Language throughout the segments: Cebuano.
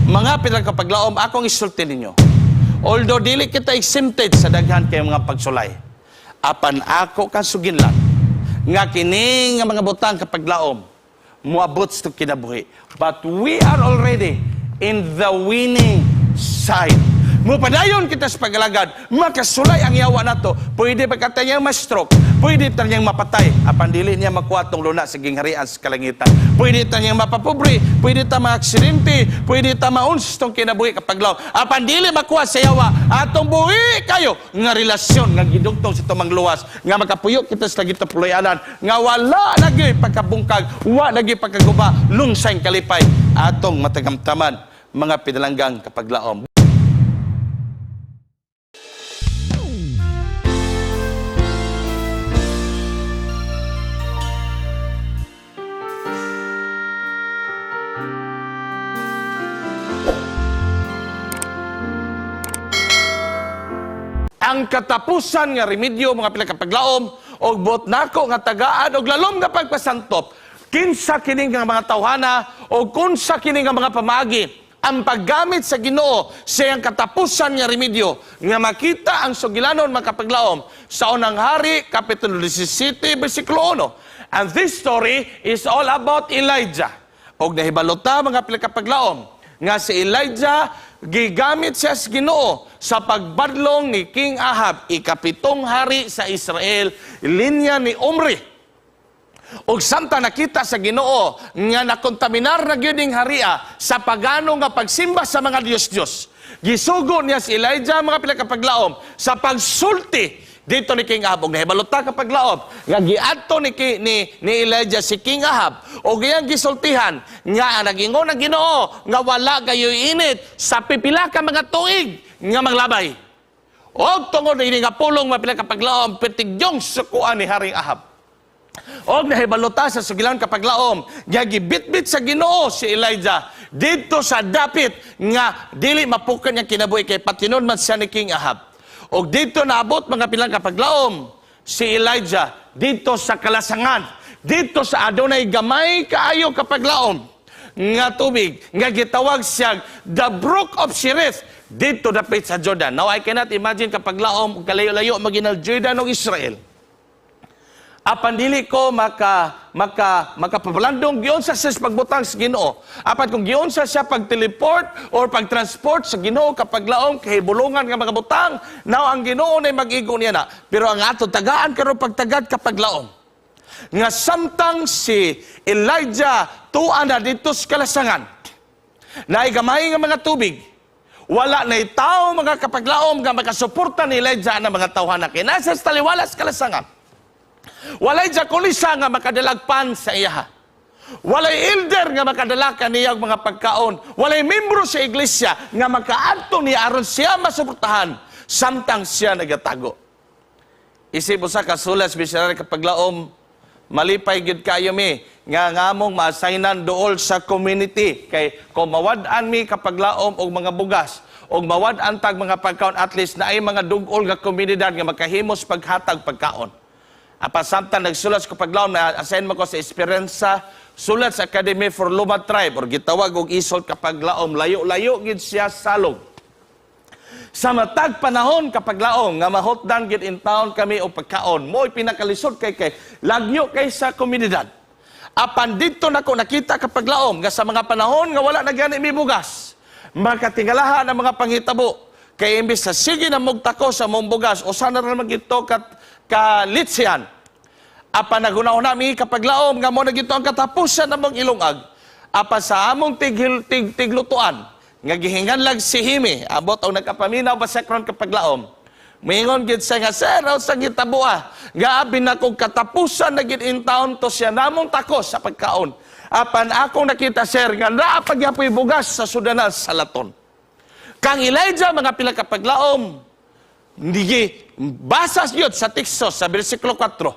Mga pinagkapaglaom, akong isulti ninyo. Although dili kita exempted sa daghan kay mga pagsulay. Apan ako kang suginlan nga kini nga mga butang kapaglaom moabot sa kinabuhi. But we are already in the winning side. Mupadayon kita sa pagalagad, makasulay ang yawa nato. Pwede pa kata niyang ma-stroke, pwede ta niyang mapatay, apan dili niya makuha tong luna sa gingharian sa kalangitan. Pwede ta niyang mapapobre, pwede ta maaksidente, pwede ta mauns tong kinabuhi kapaglaom. Apan dili makuha sa yawa atong buhi kayo nga relasyon nga gidugtong sa tumang luwas, nga makapuyo kita sa langit puloy-anan, nga wala na gyud pagkabungkag, wa na gyud pagkaguba, lungsay kalipay atong matagamtaman, mga pinalanggang kapaglaom. Ang katapusan nga remedyo, mga pinakapaglaom, og buot nako nga tagaan og lalom nga pagpasantop kinsa kini nga mga tawhana o kunsa kini nga mga pamaagi ang paggamit sa Ginoo sa iyang katapusan nga remedyo nga makita ang sugilanon, makapaglaom, sa Unang Hari kapitulo 17 bersikulo 1. And this story is all about Elijah. Og nahibalo ta, mga pinakapaglaom, nga si Elijah gigamit siya sa Ginoo sa pagbadlong ni King Ahab, ikapitong hari sa Israel, linya ni Omri. Og samtang nakita sa Ginoo nga nakontaminar na gyud ning haria sa pagano nga pagsimba sa mga Diyos-Diyos, gisugo niya si Elijah, mga pinakapaglaom, sa pagsulti dito ni King Ahab. Og nahibalo ta, kapaglaom, nga giadto ni Elijah si King Ahab og iyang gisultihan nga ang nagingon ang Ginoo nga wala gayoy init sa pipila ka mga tuig nga manglabay. Og tungod ini nga pulong, mga pinakapaglaom, pertigyong sukuan ni Haring Ahab. Og nahibalo ta sa sugilan, kapaglaom, nga gibitbit sa Ginoo si Elijah didto sa dapit nga dili mapukan niyang kinabuhi kay patinon man siya ni King Ahab. Og didto naabot, mga pilang kapaglaom, si Elijah didto sa kalasangan, didto sa adunay gamay kaayo, kapaglaom, nga tubig nga gitawag siya the Brook of Cherith didto dapit sa Jordan. Now I cannot imagine, kapaglaom, kalayo-layo maginal Jordan ug Israel. Apan dili ko maka maka makapabalandong giunsa siya sa pagbutang sa Ginoo. Apan kung giunsa siya pag-teleport or pag-transport sa Ginoo, kapaglaom, kahibulungan nga mga butang, now ang Ginoo na mag-igo niya na. Pero ang ato tagaan karon pagtagad, kapaglaom, nga samtang si Elijah tuan na dito sa kalasangan, naay gamay nga mga tubig, wala na tao, mga kapaglaom, nga makasuporta ni Elijah na mga tawhana kay nasa sa taliwala sa kalasangan. Walay diakonisa nga makadalagpan sa iya. Walay elder nga makadala kaniya og mga pagkaon. Walay membro sa iglesia nga makaadto niya aron siya masuportahan samtang siya nagatago. Isip usa ka sulas missionary, kapaglaom, malipay gyud kayo mi nga ngamong maassignan duol sa community kay kung mawad-an mi, kapaglaom, og mga bugas og mawad-an tag mga pagkaon, at least naay mga dugol nga komunidad nga makahimos paghatag pagkaon. Apan samtang nagsulat sa kapaglaom na assign mo ko sa Esperanza Sulat sa Academy for Lumad Tribe or gitawag og ISOLT, kapaglaom, layo-layo gid siya salog. Sa matag panahon, kapaglaom, nga mahotdan gid in town kami og pagkaon, mo'y pinakalisod kay lagyo kay sa komunidad. Apan didto nako nakita, kapaglaom, nga sa mga panahon nga wala na gani mi bugas, makatingalaha ang mga panghitabo. Kay imbis sa sige na mugtako sa mong bugas, usa na ra man gito kat kalitsian. Apan naghuna-huna mi, kapaglaom, nga mo na gito ang katapusan ng mong ilungag. Apan sa among tig, tig, tiglutuan, nga gihingan lag si Himi, abot og nagkapaminaw ba sa kron, kapaglaom. Mingon gid siya nga, "Sir, sa gitabuha, nga abi na kong katapusan na gid in town to siya namong takos sa pagkaon. Apan akong nakita, sir, nga naa pagyapoy bugas sa sudanan sa laton." Kang Elijah, mga pila kapaglaom, hindi basa yun sa teksto sa bersikulo 4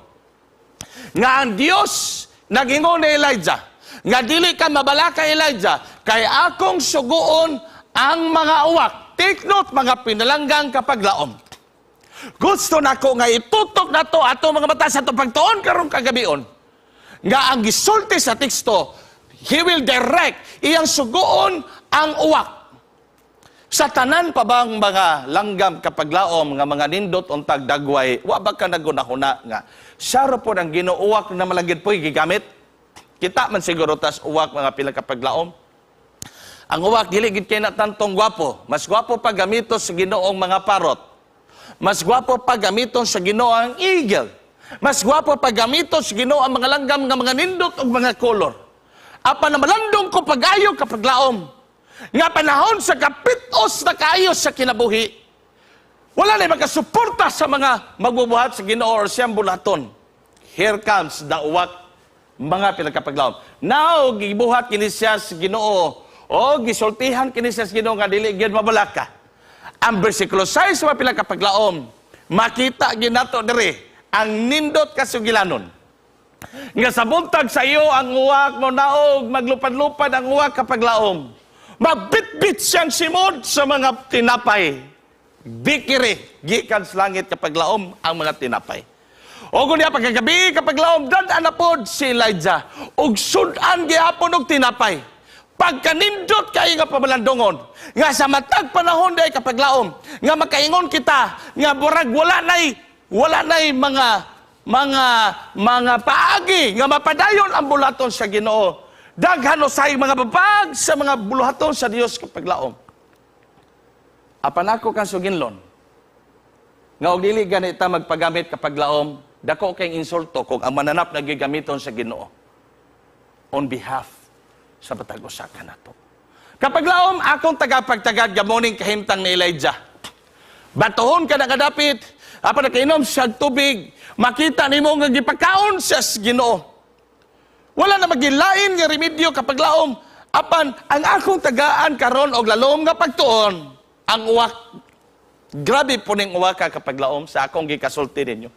nga ang Dios nagingon ni Elijah nga dili ka mabalaka, Elijah, kay akong suguon ang mga uwak. Take note, mga pinalanggang kapaglaom. Gusto nako nga itutok nato ato mga mata sa atong pagtuon karong kagabion nga ang gisulti sa teksto, He will direct, iyang suguon ang uwak. Sa tanan pa bang mga langgam, kapaglaom, nga mga nindot untag dagway, wa ba ka nagunahuna nga siya ra pod ang Ginoo, uwak na malagid po'y gigamit? Kita man siguro tas uwak, mga pila kapaglaom. Ang uwak dili gid kay na tantong gwapo. Mas gwapo pa gamiton sa Ginoong mga parrot. Mas gwapo pa gamiton sa Ginoo ang eagle. Mas gwapo pa gamiton sa Ginoo ang mga langgam nga mga nindot og mga color. Apan na malandong ko pag-ayo, kapaglaom, nga panahon sa kapitos na kaayo sa kinabuhi, wala na makasuporta sa mga magbubuhat sa Ginoo or siyang bulaton. Here comes the uwak, mga pinagkapaglaom. Now, gibuhat kini siya sa Ginoo o gisultihan kini siya sa Ginoo nga dili gyud mabalaka. Ang versikulo 6, mga pinagkapaglaom, makita ginato diri ang nindot kasugilanon. Nga sa buntag sa iyo ang uwak mo naog, maglupad-lupad ang uwak, kapaglaom. Mabitbit siyang simod sa mga tinapay. Bikiri, gikan sa langit, kapaglaom, ang mga tinapay. O niya pagkagabi, kapaglaom, dad-an na pod si Elijah. Ug sudan gihapon og tinapay. Pagkanindot kay nga pamalandungon, nga sa matag panahon day, kapaglaom, nga makaingon kita, nga burag wala nay mga paagi nga mapadayon ang bulaton sa Ginoo. Daghan usay mga babag sa mga buluhaton sa Dios, kapaglaom. Apan ako kang suginlon, nga og dili gani ta magpagamit, kapaglaom, dako kay insulto kung ang mananap na gigamiton sa Ginoo on behalf sa matag usa kanato. Kapaglaom, akong tagapagtagad gamoning kahimtang ni Elijah. Batuhon ka na kadapit, apan nakainom siya og tubig, makita nimo nga gipakaon siya sa Ginoo. Wala na magilain nga remedyo, kapaglaom. Apan ang akong tagaan karon og lalom nga pagtuon, ang uwak. Grabe po ning uwak ka, kapaglaom, sa akong gikasulti ninyo.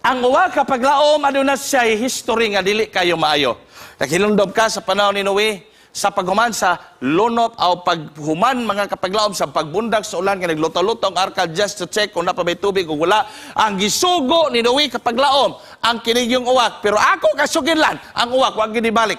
Ang uwak, kapaglaom, aduna siya history nga dili kayo maayo. Naghilumdom ka sa panahon ni Noe, sa paghuman sa lunop o paghuman, mga kapaglaom, sa pagbundak sa ulan nga nagluto-luto ang arka just to check kung naa pa may tubig o wala. Ang gisugo ni Noe, kapaglaom, ang kinigyong uwak. Pero ako kasuginlan, ang uwak wag ginibalik.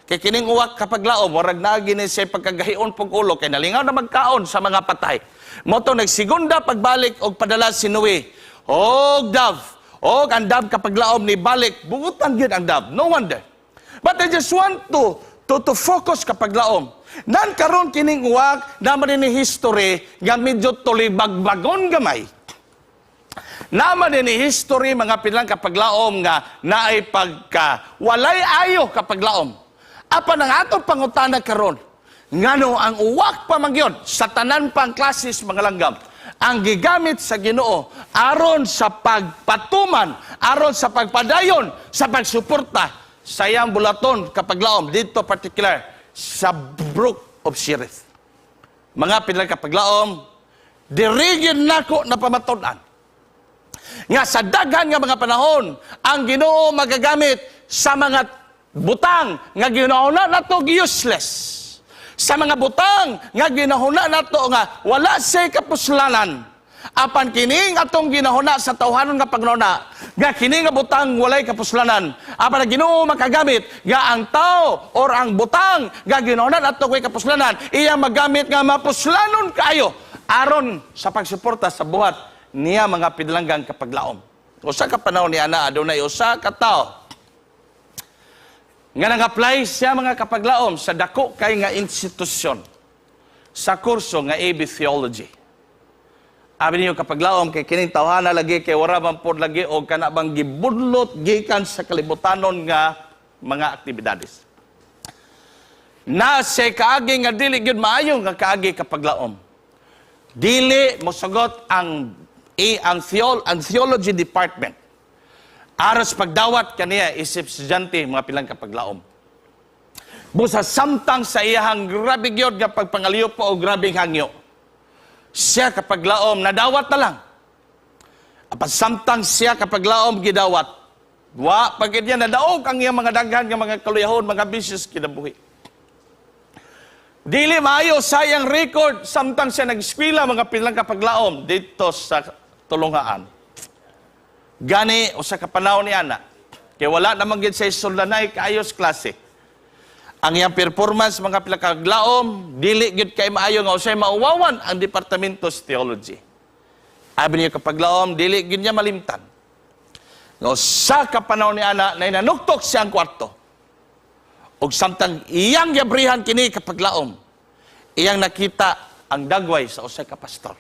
Kay kining uwak, kapaglaom, warag na gini siya pagkagahion pag ulo kay nalingaw na magkaon sa mga patay. Mao to nagsigunda pagbalik og padala si Noe og dove. Og ang dove, kapaglaom, ni balik, buutan gyud ang dove. No wonder. But I just want to focus, kapaglaom. Nan karon kining uwak naman ni history nga medyo tulibagbagon gamay. Naman ni history, mga pilang kapaglaom, nga naay pagka walay ayo, kapaglaom. Apan ang atong pangutana karon, ngano ang uwak pa man gyud sa tanan pang klases mga langgam ang gigamit sa Ginoo aron sa pagpatuman, aron sa pagpadayon, sa pagsuporta sa iyang bulaton, kapaglaom, dito particular sa Brook of Cherith? Mga pilang kapaglaom, diri gyud nako na pamatud-an nga sa daghan nga mga panahon ang Ginoo magagamit sa mga butang nga ginahuna nato useless, sa mga butang nga ginahuna nato nga wala say kapuslanan. Apan kining atong ginahuna sa tawhanon nga pagnuna nga kini nga butang walay kapuslanan, apan ang Ginoo makagamit nga ang tao or ang butang nga ginahuna nato way kapuslanan, iya magamit nga mapuslanon kaayo aron sa pagsuporta sa buhat niya, mga pinalanggang kapaglaom. Usa ka panahon ni ana, adunay usa ka tawo nga nag-apply siya, mga kapaglaom, sa dako kay nga institusyon sa kurso nga AB Theology. Abi niyo, kapaglaom, kay kining tawhana lagi kay wala man pod lagi og kana bang gibudlot gikan sa kalibutanon nga mga aktibidades. Na siya kaagi nga dili gyud maayo nga kaagi, kapaglaom. Dili mosugot ang theology department aras pagdawat kaniya isip estudyante, mga pilang kapaglaom. Busa samtang sa iyahang grabe gyud nga pagpangaliyo po o grabeng hangyo, siya, kapaglaom, nadawat na lang. Apan samtang siya, kapaglaom, gidawat, wa pagid niya nadaog ang iyang mga daghan nga mga kaluyahon, mga business kinabuhi. Dili maayo sa iyang record samtang siya nag-eskwela, mga pilang kapaglaom, dito sa tulungaan. Gani usa ka panahon ni ana, kay wala naman gid sa suldanay kaayos klase. Ang iyang performance, mga pilakaglaom, dili gyud kay maayo nga usay mauwawan ang departamento sa theology. Abi niya, kapaglaom, dili gyud niya malimtan nga usa ka panahon ni ana na inanuktok siyang kwarto. Ug samtang iyang giabrihan kini, kapaglaom, iyang nakita ang dagway sa usa ka pastor.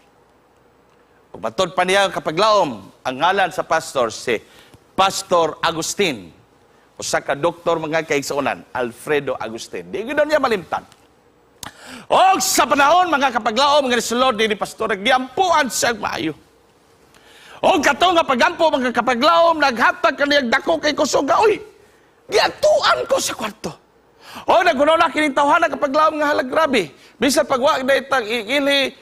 Ug matod pa niya, kapaglaom, ang ngalan sa pastor si Pastor Agustin. Usa ka doktor, mga kaigsuonan, Alfredo Agustin. Di gyud niya malimtan. Og sa panahon, mga kapaglaom, mga nisulod ni pastor, giampuan siya maayo. Og kato nga pagampo, mga kapaglaom, naghatag kaniyang dako kay kusog nga, "Uy, giatuan ko sa kwarto." O nagunaw na kining tawhana, kapaglaom, nga halag grabe. Bisan pagwa na itang iili,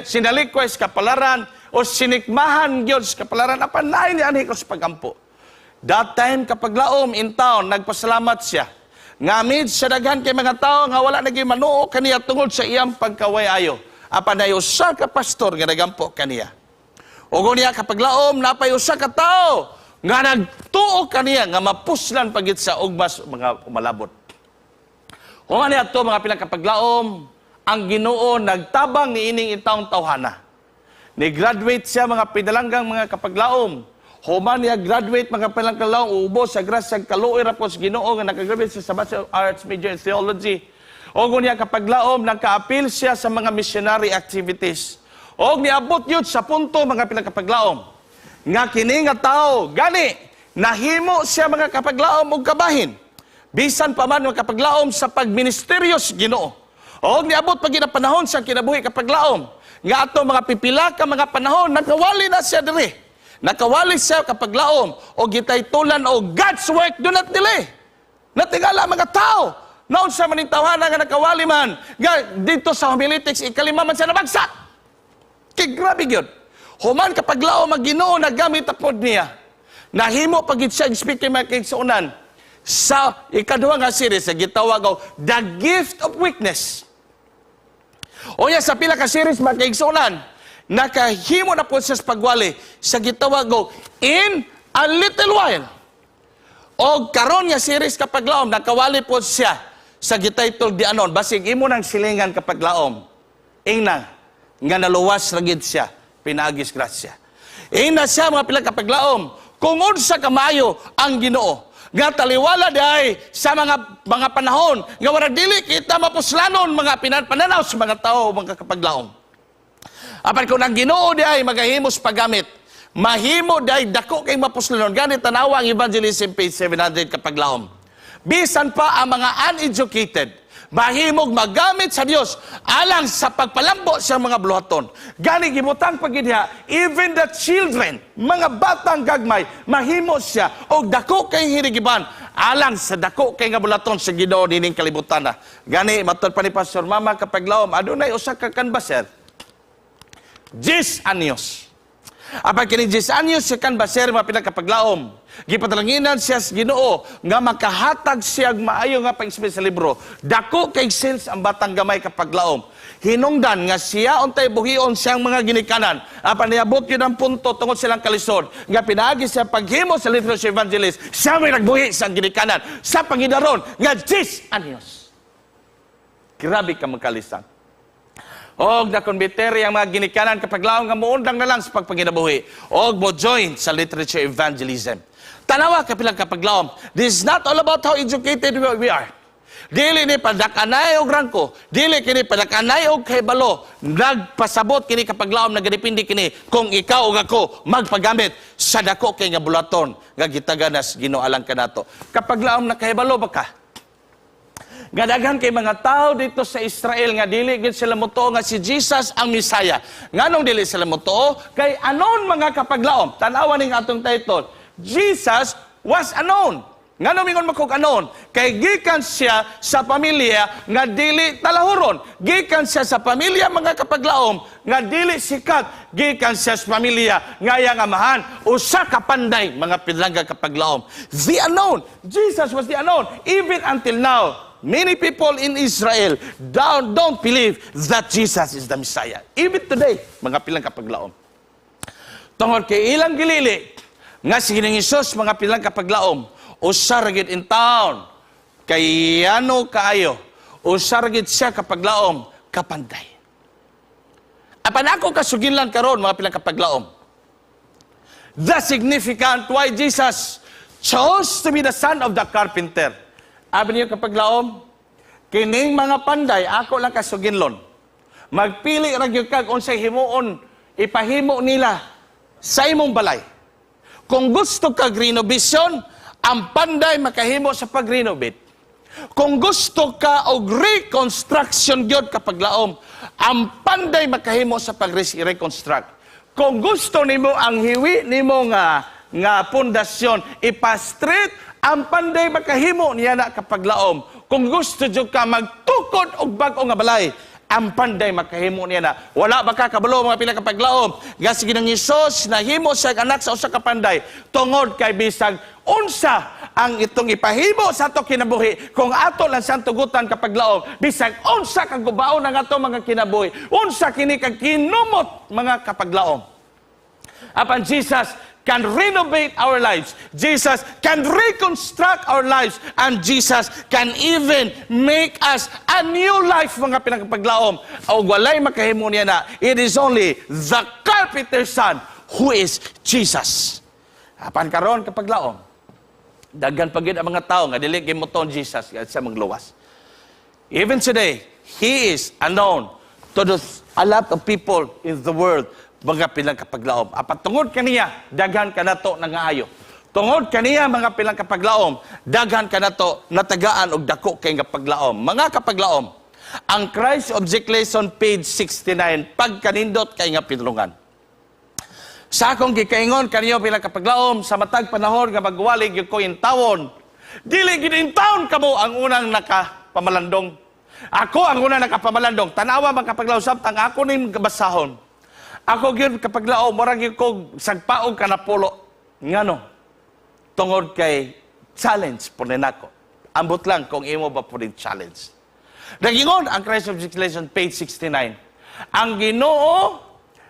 sinalikway sa kapalaran o sinikmahan gyud sa kapalaran, apan naay ni anhi ko sa pagampo. That time, kapaglaom, in town, nagpasalamat siya. Ngamid sa daghan kay mga tao nga wala naging manuo kaniya tungod sa iyang pagkaway ayo. Apan nay usa ka pastor nga nagampo kaniya. O niya, kapaglaom, napay usa ka tao nga nagtuo kaniya nga mapuslan pagit sa ugmas mga umalabot. Kung ano ato, mga pinakapaglaom, ang Ginoo nagtabang ni ining intawong tawhana. Ni graduate siya, mga pinalanggang mga kapaglaom. Human niya graduate, mga pinalanggang, ubos sa grasya kaluoy ra po sa Ginoo nga nakagraduate siya sa Bachelor of Arts major in Theology. O niya, kapaglaom, nagka-appeal siya sa mga missionary activities. O niabot yun sa punto, mga pinakapaglaom, nga kini nga tao, gani, nahimo siya, mga kapaglaom, og kabahin. Bisan pa man, mga kapaglaom, sa pagministeryo sa Ginoo. O niabot pag panahon sa kinabuhi, kapaglaom, nga ato mga pipila ka mga panahon, nakawali na siya diri. Nakawali siya, kapaglaom, o gitaytulan o "God's work do not delay." Natingala mga tao. Naon sa maning tawhana nga nakawali man, nga dito sa homiletics, ikalima man siya nabagsak. Kay grabe gyud. Human, kapaglaom, ang Ginoo nagamit apod niya. Nahimo pagid siya speaker, mga kaigsuonan, sa ikaduha nga series sa gitawag og "The Gift of Weakness." O ya sa pila ka series, mga kaigsuonan, nakahimo na po siya sa pagwali sa gitawag og "In a Little While." O karon nga series, kapaglaom, nakawali po siya sa gititle "The Unknown." Basig imo nang silingan, kapaglaom. Ingna nga naluwas ra gid siya pinaagis grasya. Ingna siya, mga pila kapaglaom, kung unsa kamayo ang Ginoo nga taliwala diay sa mga panahon nga wala dili kita mapuslanon mga pinanpananaw sa mga tao, mga kapaglaom. Apan kung ang Ginoo diay magahimos paggamit, mahimo diay dako kay mapuslanon. Gani tanawa ang Evangelism page 700, kapaglaom. Bisan pa ang mga uneducated, mahimog magamit sa Dios alang sa pagpalambo sa mga buluhaton. Gani gibutang pagidha, even the children, mga batang gagmay, mahimo siya og dako kay hirigiban alang sa dako kay nga buluhaton sa Ginoo nining kalibutan na. Gani matod pa ni Pastor Mama, kapaglaom, adunay usa ka canvasser, 10 anyos. Apan kini 10 anyos sa canvasser, mga pinakapaglaom, gipatalanginan siya sa Ginoo nga makahatag siya og maayo nga pag sa libro. Dako kay sales ang batang gamay, kapaglaom. Hinungdan nga siya untay buhion siyang mga ginikanan. Apan niabot yun ang punto tungod silang kalisod nga pinaagi siya paghimo sa literature evangelist, siya may nagbuhi sa ginikanan sa pangidaron nga 10 anyos. Grabe ka magkalisang. Og nakonbiteri ang mga ginikanan, kapaglaom, nga muundang na lang sa pagpanginabuhi og mo join sa literature evangelism. Tanawa kapilang kapaglaom. This is not all about how educated we are. Dili ni padakanay og rangko, dili kini padakanay og kahibalo. Nagpasabot kini, kapaglaom, nagadepende kini kung ikaw ug ako magpagamit sa dako kay nga bulaton nga gitaganas Ginoo alang kanato. Kapaglaom, nakahibalo ba ka nga daghan kay mga tao dito sa Israel nga dili gid sila motuo nga si Jesus ang Mesaya? Nganong dili sila motuo? Kay unknown, mga kapaglaom. Tan-awa ning atong title. Jesus was unknown. Ngano mingon man kog unknown? Kay gikan siya sa pamilya nga dili talahuron. Gikan siya sa pamilya, mga kapaglaom, nga dili sikat. Gikan siya sa pamilya nga iyang amahan usa ka panday, mga pinalangga kapaglaom. The unknown. Jesus was the unknown. Even until now, many people in Israel don't believe that Jesus is the Messiah. Even today, mga pilang kapaglaom. Tungod kay ilang gilili nga si Ginoong Hesus, mga pilang kapaglaom, usa ra gyud in town. Kay ano kaayo, usa ra gid siya kapaglaom kapanday. Apan ako kasuginlan karon, mga pilang kapaglaom, the significant why Jesus chose to be the son of the carpenter. Abi niyo, kapaglaom, kining mga panday, ako lang kasuginlon. Magpili ra gyud kag unsay himuon, ipahimo nila sa imong balay. Kung gusto kag renovation, ang panday makahimo sa pag-renovate. Kung gusto ka og reconstruction gyud, kapaglaom, ang panday makahimo sa pag-reconstruct. Kung gusto nimo ang hiwi nimo nga pundasyon ipa-straight, ang panday makahimo niya na, kapaglaom. Kung gusto jud ka magtukod og bag-o nga balay, ang panday makahimo niya na. Wala ba ka kabalo, mga pila kapaglaom, nga si Ginoong Hesus nahimo siya anak sa usa ka panday tungod kay bisag unsa ang itong ipahimo sa ato kinabuhi, kung ato lang siyang tugutan, kapaglaom, bisag unsa kag gubaon ang ato mga kinabuhi, unsa kini kag kinumot, mga kapaglaom. Apan Jesus can renovate our lives. Jesus can reconstruct our lives. And Jesus can even make us a new life, mga pinakapaglaom. O walay makahimo niya na. It is only the carpenter's son, who is Jesus. Apan karon, kapaglaom, daghan pa gyud ang mga tao nga dili gyud motuon Jesus nga sa magluwas. Even today, He is unknown to a lot of people in the world, mga pilang kapaglaom. Apan tungod kaniya, daghan kanato nangaayo. Tungod kaniya, mga pilang kapaglaom, daghan kanato natagaan og dako kay nga paglaom. Mga kapaglaom, ang Christ Object Lesson, page 69, pagkanindot kay nga pinulungan. Sa akong gikaingon kaniyo, bilang kapaglaom, sa matag panahon nga magwali gyud ko intawon, dili gid intawon kamo ang unang nakapamalandong. Ako ang unang nakapamalandong. Tanawa, mga kapaglaom, samtang ako ning basahon. Ako gyud, kapaglaom, mura gyud ko sagpaog kanapulo. Ngano? Tungod kay challenge po nako. Ambot lang kung imo ba po rin challenge. Nagingon ang Christ Object Lesson, page 69. Ang Ginoo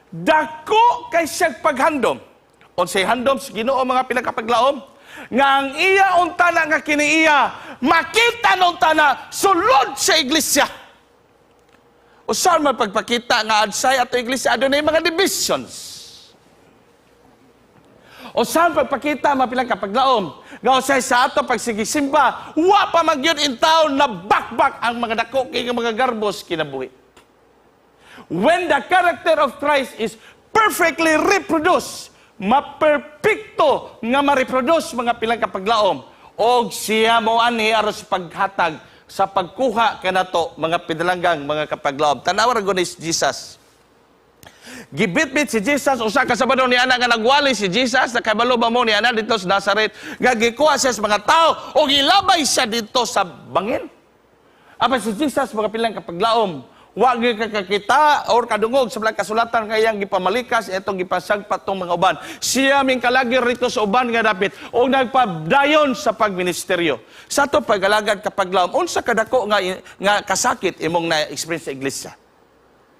dako kay siyang paghandom. Unsay handom sa Ginoo, mga pinakapaglaom? Nga ang iya untana nga kiniiya makita untana sulod sa iglesia. Usan man pagpakita nga adsay ato iglesia adunay mga divisions? O saan pagpakita, mga pilang kapaglaom, nga usay sa ato pagsigisimba, wa pa man gyud in town na bakbak ang mga dako kay nga mga garbos kinabuhi? When the character of Christ is perfectly reproduced, maperpekto nga ma-reproduce, mga pilang kapaglaom, og siya mo ani aron sa paghatag sa pagkuha kanato, mga pinalanggang mga kapaglaom. Tanawa ra gud ni Jesus. Gibitbit si Jesus usa ka Sabado ni ana nga nagwali si Jesus. Nakabalo ba mo ni ana dito sa Nazaret nga gikuha siya sa mga tao o gilabay siya dito sa bangin? Apan si Jesus, mga pilang kapaglaom, wa gyud ka kakita or kadungog sa mga kasulatan nga iyang gipamalikas etong gipasagpat tong mga uban. Siya ming kalagir rito sa uban nga dapit og nagpadayon sa pagministeryo. Sa ato pag-alagad, kapaglaom, unsa kadako nga kasakit imong na-experience sa iglesia?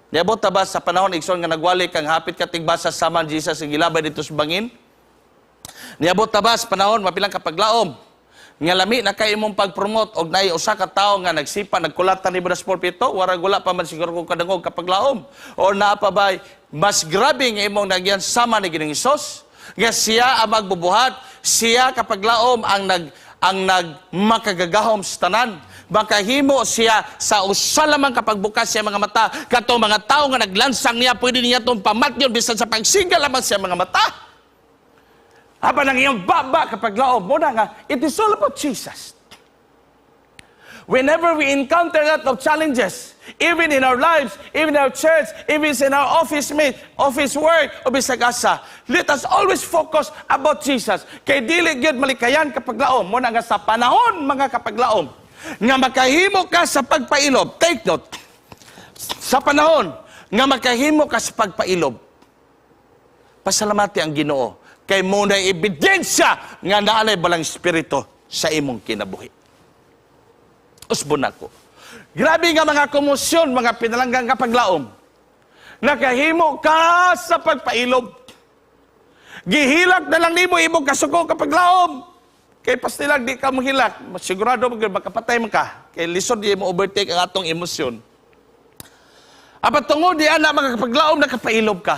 Niabot ta ba sa panahon, igsoon, nga nagwali kang hapit ka tigbasa sama Jesus ang gilabay dito sa bangin? Niabot ta ba sa panahon, mapilang kapaglaom, nga lami na kay imong pag-promote og naay usa ka tawo nga nagsipa, nagkulatan nimo sa pulpito? Warag wala pa man siguro kung kadungog, kapaglaom. O naa pa ba mas grabe nga imong nagyan sama ni Ginoong Hesus? Nga siya ang magbubuhat, siya, kapaglaom, ang nagmakagagahom sa tanan. Makahimo siya sa usa lamang kapagbukas siya mga mata. Katong mga tao nga naglansang niya, pwede niya itong pamatyon bisan sa pagsiga lamang siya mga mata. Apan ang iyong baba, kapaglaom, muna nga, it is all about Jesus. Whenever we encounter a lot of challenges, even in our lives, even in our church, even in our office mate, office work, o bisag asa, let us always focus about Jesus. Kay dili gyud malikayan, kapaglaom, muna nga sa panahon, mga kapaglaom, nga makahimo ka sa pagpailob, take note, sa panahon nga makahimo ka sa pagpailob, pasalamati ang Ginoo kay mo na ebidensya nga naanay balang espiritu sa imong kinabuhi. Usbon ako. Grabe nga mga komosyon, mga pinalanggang kapaglaom. Nakahimo ka sa pagpailob. Gihilak na lang nimo imong kasuko, kapaglaom. Kay pastilag di ka mohilak, sigurado mag makapatay man ka. Kay lisod di mo overtake ang atong emosyon. Apan tungod di ana, mga kapaglaom, nakapailob ka.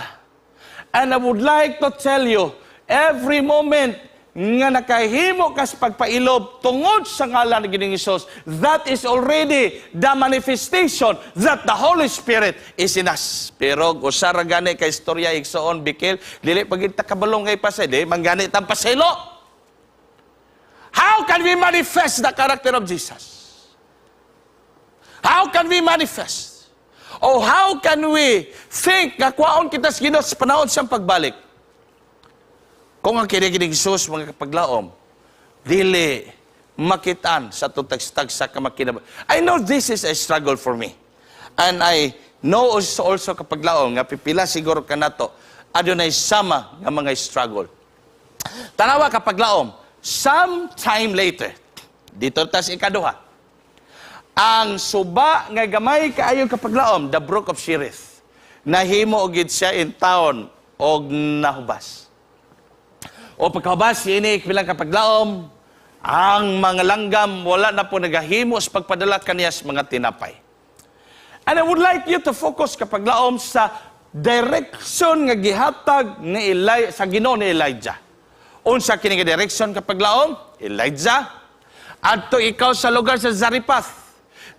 And I would like to tell you, every moment nga nakahimo ka sa pagpailob tungod sa ngalan ni Ginoong Hesus, that is already the manifestation that the Holy Spirit is in us. Pero usa ra gani ka istorya, igsoon, bikil, dili pa gid ta kabalong kay pasay, di man gani tang pasaylo. How can we manifest the character of Jesus? How can we manifest? O how can we think nga kwaon kita sa Ginoo sa panahon siyang pagbalik? Kung ang kini ni Jesus, mga kapaglaom, dili makitaan sa atong tagsa ka makinab. I know this is a struggle for me. And I know also, kapaglaom, nga pipila siguro kanato adunay sama nga mga struggle. Tanawa, kapaglaom, some time later, dito tas ikaduha, ang suba nga gamay kaayo, kapaglaom, the Brook of Cherith, nahimo gid siya in town og nahubas. O pagkahubas ini bilang kapaglaom, ang mga langgam wala na po nagahimo sa pagpadala kaniya sa mga tinapay. And I would like you to focus, kapaglaom, sa direction nga gihatag ni Eli sa Ginoo ni Elijah. Unsa kini nga direction, kapaglaom? "Elijah, adto ikaw sa lugar sa Zarephath,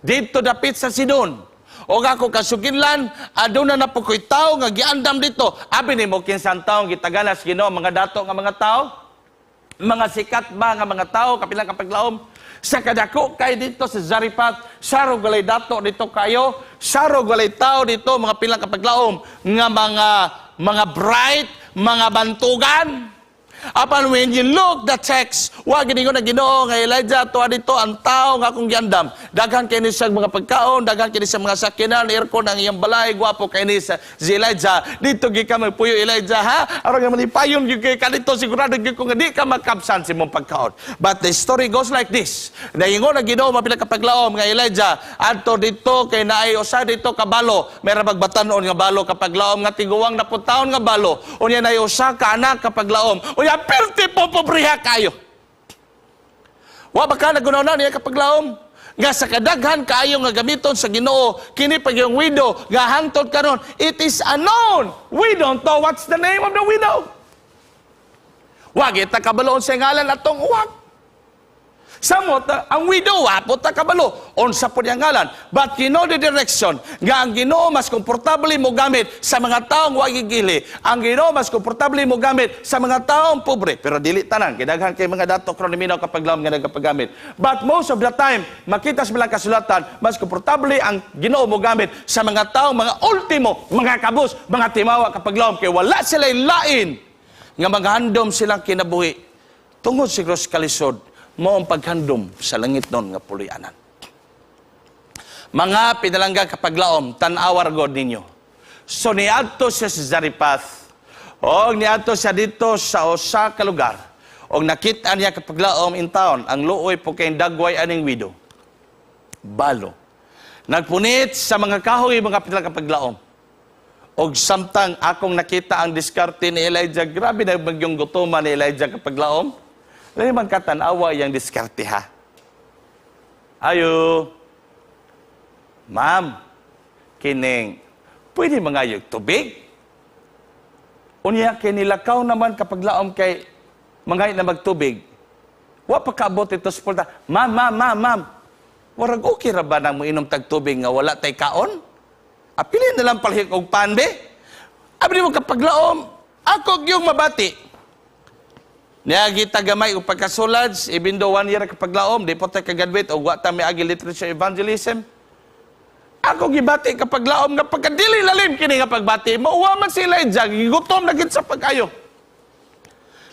didto dapit sa Sidon. O ako kasuginlan, aduna na po ko'y tao nga giandam dito." Abi nimo kinsa ang taong gitaganas Ginoo, mga dato nga mga tao? Mga sikat ba nga mga tao, kapilang kapaglaom? Sa kadako kay dito sa Zarephath, sarog walay dato dito kayo, sarog walay tao dito, mga pilang kapaglaom, nga mga bright, mga bantugan. Apan when you look the text, wa gid na Ginoo nga, "Elijah, tuwa dito ang tao nga akong giandam. Daghan kini siya mga pagkaon, daghan kini siya mga sakyanan, aircon ang iyang balay, gwapo kay ni sa si Elijah. Dito gyud ka magpuyo, Elijah, ha? Aron nga malipayon gyud kay ka dito, sigurado gyud ko nga di ka magkabsan sa imong pagkaon." But the story goes like this. Naingon ang Ginoo, mapila kapaglaom, nga, "Elijah, adto dito kay naay usa dito ka balo, meron magbatanon nga balo, kapaglaom, nga tiguang na taon nga balo. Unya naay usa ka anak, kapaglaom. Unya perti po pobriha kayo." Wa ba ka nagunaw niya, kapaglaom? Nga sa kadaghan kaayo nga gamiton sa Ginoo, kini pag yung widow nga hangtod karon, it is unknown. We don't know what's the name of the widow. Wa kita kabalo sa ngalan atong uwak. Samot, ang widow, wa po ta kabalo unsa po niyang ngalan. But you know the direction, nga ang Ginoo mas komportable mo gamit sa mga taong wa gigili. Ang Ginoo mas komportable mo gamit sa mga taong pobre. Pero dili tanan, kidaghan kay mga dato karon minaw, kapaglaom, nga nagapagamit. But most of the time, makita sa bilang kasulatan, mas komportable ang Ginoo mo gamit sa mga taong mga ultimo, mga kabus, mga timawa, kapaglaom, kay wala sila lain nga maghandom silang kinabuhi tungod sa cross kalisod mo ang paghandom sa langit nun nga puloy-anan. Mga pinalangga kapaglaom, tan-awar God ninyo. So niadto siya sa Zarephath, og niadto siya dito sa usa ka lugar, og nakita niya, kapaglaom, in town, ang luoy po kay dagway aning widow. Balo. Nagpunit sa mga kahoy, mga pinalangga kapaglaom. Og samtang akong nakita ang diskarte ni Elijah, grabe na magyong gutuman ni Elijah, kapaglaom. Lahi man katanawa yang diskarte ha. "Ayo. Ma'am, kining, pwede mangayog tubig?" Unya, kinilakaw naman, kapaglaom, kay mangay na magtubig. Wa pa kaabot ito sa pulta. "Ma'am, ma'am, ma'am, ma'am. Warag okay ra ba nang moinom tag tubig nga wala tay kaon? Apilin na lang palihog og pan be." Abi mo, kapaglaom, ako yung mabati. Niagi ta gamay og pagkasulad, even though one year kapaglaom, di po tayo kagraduate o wa ta miagi literature evangelism. Ako gibati, kapaglaom, nga pagkadili lalim kini nga pagbati, mauwa man sila Elijah, gigutom na gid sa pag-ayo.